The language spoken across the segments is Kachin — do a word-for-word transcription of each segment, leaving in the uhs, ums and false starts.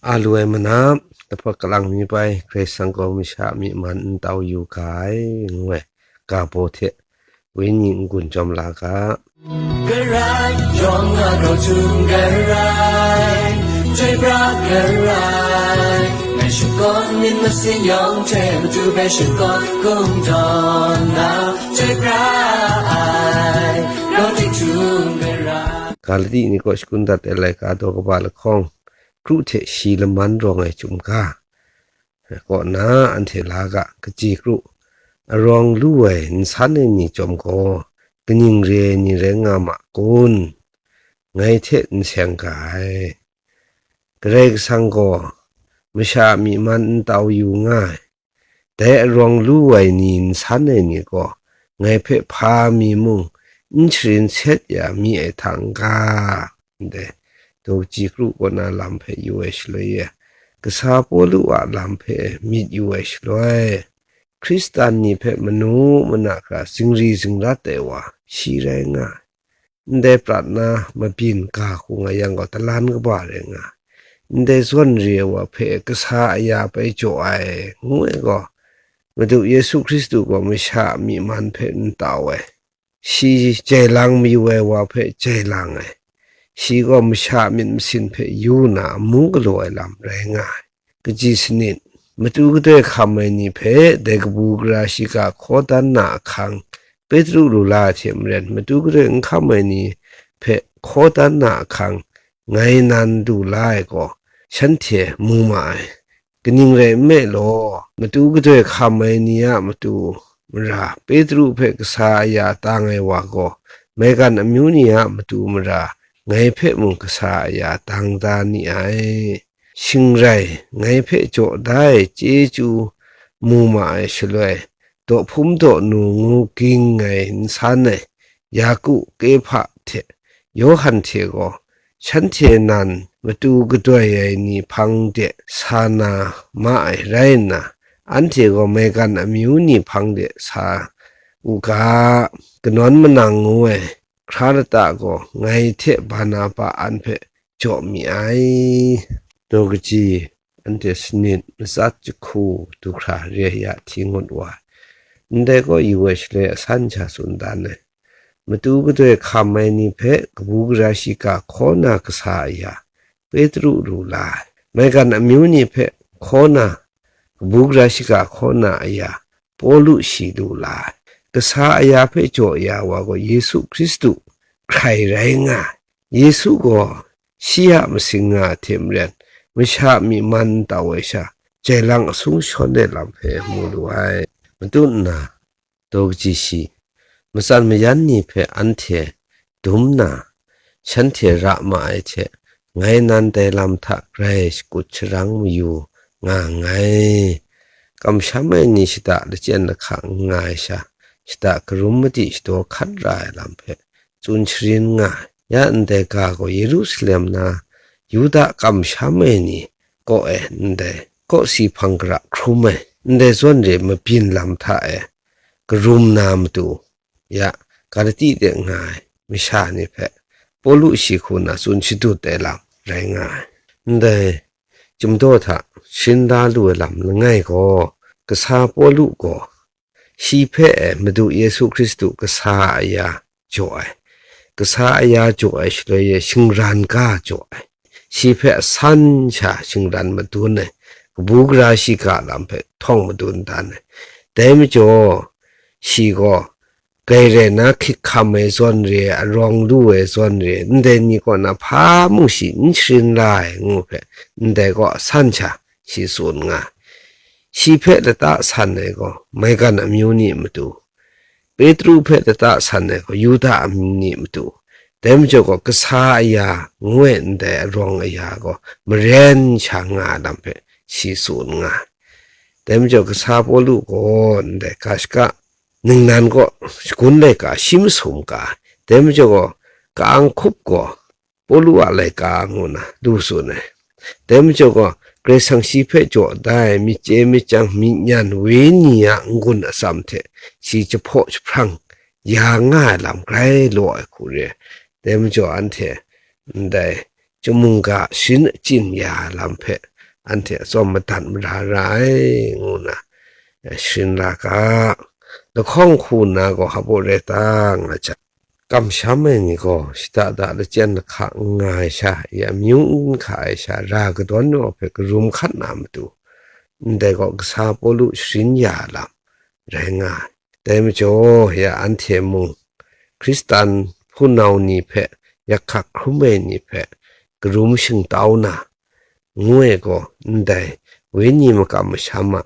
A lu ai manap, lahpawt kalang mi bai, Karai Kasang gaw masha a myi man n tau yu ga ai, ngu ai ga baw hte, wenyi n-gun chyawm la ga. Karai, yawng a grau htum karai, chyoi pra karai, ngai shakawn myit masin yawng hte matu hpe shakawn kungdawn na, chyoi pra ai, grau tik htum karai. Galati ni kaw shakun dat ai laika daw kaba lahkawng, kru hte shi laman rawng ai chyum ga kaw na anhte la ga, kaji kru, arawng lu ai nsan ai ni chyawm gaw, kaning re ai ni rai nga ma kun, ngai hte n seng ga ai. Karai Kasang gaw masha a myi man n tau yu nga ai. Dai arawng lu ai ni nsan ai ni gaw, ngai hpe hpa mi mung n sharin set ya mi ai hta n-ga, ndai daw kaji kru kaw na lam hpe yu ai shaloi e, kasa Pawlu a lam hpe myit yu ai shaloi, Hkristan ni hpe manu mana hkra zingri zingrat ai wa shi rai nga ai. Ndai prat na mabyin ga hku nga yang gaw, talan kaba rai nga ai. Ndai zawn re ai wa hpe kasa aya bai jaw ai, ngu ai gaw, Madu Yesu Hkristu gaw masha a myi man hpe n tau ai. Shi jai lang mayu ai wa hpe jai lang ai. Shi gaw masha a myit masin hpe yu na amu galaw ai lam rai nga ai. Kaji sanit, matu gadoi hkam ai ni hpe dai kabu gara shiga hkaw dan na ahkang, Petru lu la ai hte maren, matu gadoi n hkam ai ni hpe hkaw dan na ahkang, ngai nan du la ai gaw, shanhte mu ma ai. Kaning rai nme law, matu gadoi hkam ai ni a matu mara Petru hpe kasa aya tang ai wa gaw, maigan amyu ni a matu mara ngai hpe mung kasa aya tang da ni ai. Shing rai, ngai hpe jaw da ai chyeju mu ma ai shaloi, daw hpum daw nu ngu ging ai nsan ai, Yaku, Kehpa hte Yawhan hte gaw, shanhte nan matu gadoi ai ni hpang de sa na ma ai rai nna, anhte gaw maigan amyu ni hpang de sa u ga, kanawn manang ngu ai hkra lata gaw ngai hte Barnaba an hpe jaw mi ai. Daw kaji, anhte sanit matsat jahku du hkra re ya hti ngut wa ai. Ndai gaw yu ai shaloi asan sha tsun dan ai. Matu gadoi hkam ai ni hpe kabu gara shiga hkaw na kasa aya, Petru lu la ai. Maigan amyu ni hpe hkaw na, kabu gara shiga hkaw na aya, Pawlu shi lu la ai. Kasa aya hpe jaw ya wa gaw Yesu Hkristu hkrai rai nga ai. Yesu gaw shi a masing nga hte maren, masha a myi man n tau ai sha, jai lang asung shawn ai lam hpe mu lu ai. Matu nna, daw kaji shi, matsan mayan ni hpe anhte dum nna, shanhte ra ma ai hte, ngai nan dai lam hta grai shakut sharang mayu nga nngai. Kamsham ai ni shada lachyen lahka n nga ai sha, shada karum madi shadaw hkat ra ai lam hpe tsun sharin nga ai. Ya ndai ga gaw Yerusalem na Yuda kamsham ai ni kaw e ndai kawsi hpang gara hkrum ai, ndai zawn re mabyin lam hta e karum na matu, ya Galati de nga ai masha ni hpe Pawlu shi hku na tsun shadut ai lam rai nga ai. Ndai chyum daw hta sharin da lu ai lam langai gaw, kasa Pawlu gaw shi hpe e Madu Yesu Hkristu kasa aya jaw ai, kasa aya jaw ai shaloi e shingran ga jaw ai, shi hpe asan sha shingran madun ai, kabu gara shiga lam hpe htawng madun dan ai. Dai majaw, shi gaw, grai rai na, hkit hkam ai zawn re ai, arawng lu ai zawn re ai, ndai ni kaw na hpa mung shi n sharin la ai, ngu hpe, ndai gaw asan sha shi tsun nga ai. Shi hpe lata san ai gaw, maigan amyu ni matu, Petru hpe lata san ai gaw, Yuda amyu ni matu, dai majaw gaw, kasa aya ngu ai ndai arawng aya gaw, maren sha nga ai lam hpe shi tsun nga ai. Dai majaw, kasa Pawlu gaw ndai ga shaka ningnan kaw shagun laika shi masum ga ai. Dai majaw gaw, ka-ang hkup gaw Pawlu a laika ngu na du tsun ai. Dai majaw gaw, Karai Kasang shi hpe jaw da ai myit chye myit chyang myit nyan wenyi a n-gun atsam hte shi jahpaw jahprang ya nga ai lam grai law ai hku re ai. Dai majaw anhte ndai chyum mungga sharin achyin ya ai lam hpe anhte atsawm madat mara ra ai, ngu nna, eh, sharin ra ga. Lahkawng hku nna gaw hpa baw rai ta nga jang, kamsham ai ni gaw shada da lachyen lahka n nga ai sha, ya amyu n hka ai sha, ra kadawn wa hpe karum hkat na matu, ndai gaw kasa Pawlu sharin ya ai lam rai nga ai. Dai majaw, ya anhte mung Hkristan hpunau ni hpe yak hkak hkrum ai ni hpe karum shingtau na, ngu ai gaw, ndai wenyi makam masham a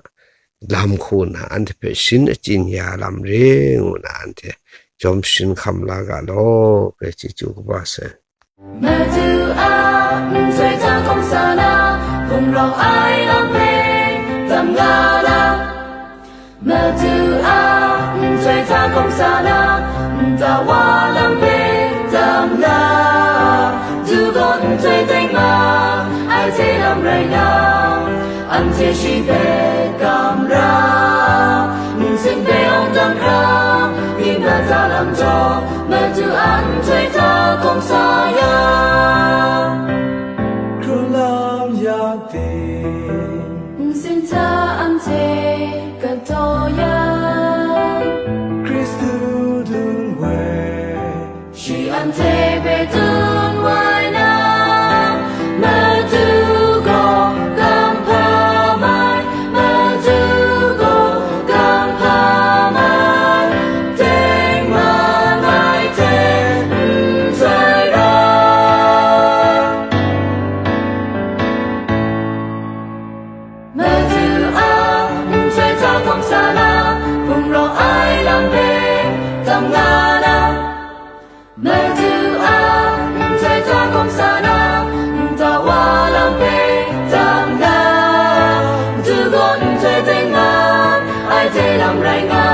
lam hku nna anhte hpe sharin achyin ya lam re, ngu nna anhte jawm sharin hkam la ga law, bai chyeju kaba sai. Madu a nhtoi hta kawngsa na, hpung rawng ai lam hpe tam nga la. Madu a nhtoi hta kawngsa na, nta wa lam hpe tam nga. Du gaw nhtoi teng ma ai hte lam rai nga, anhte shi hpe kam ra, nsin hpe awng dang hkra, myit mat a lam jaw, Madu a nhtoi hta kawngsa ya. Hkrun lam ya ting, nsin hta anhte kataw ya. Hkristu dun we, shi anhte hpe dun wai na, Madu gaw kamhpa mai, Madu gaw kamhpa mai, tengman ai hte nhtoi ra. Madu a nhtoi hta kawngsa na, hpung rawng ai lam hpe tam nga na. Madu a nhtoi hta kawngsa na, nta wa lam hpe tam nga. Du gaw nhtoi teng ma ai hte lam rai nga,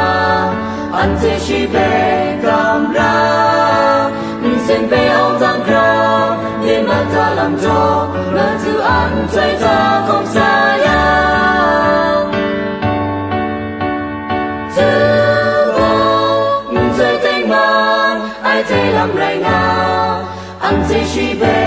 anhte shi hpe kam ra, nsin hpe awng dang hkra, myit mat a lam jaw, Madu a nhtoi hta kawngsa ya. Du gaw nhtoi teng ma ai hte lam rai nga, anhte shi hpe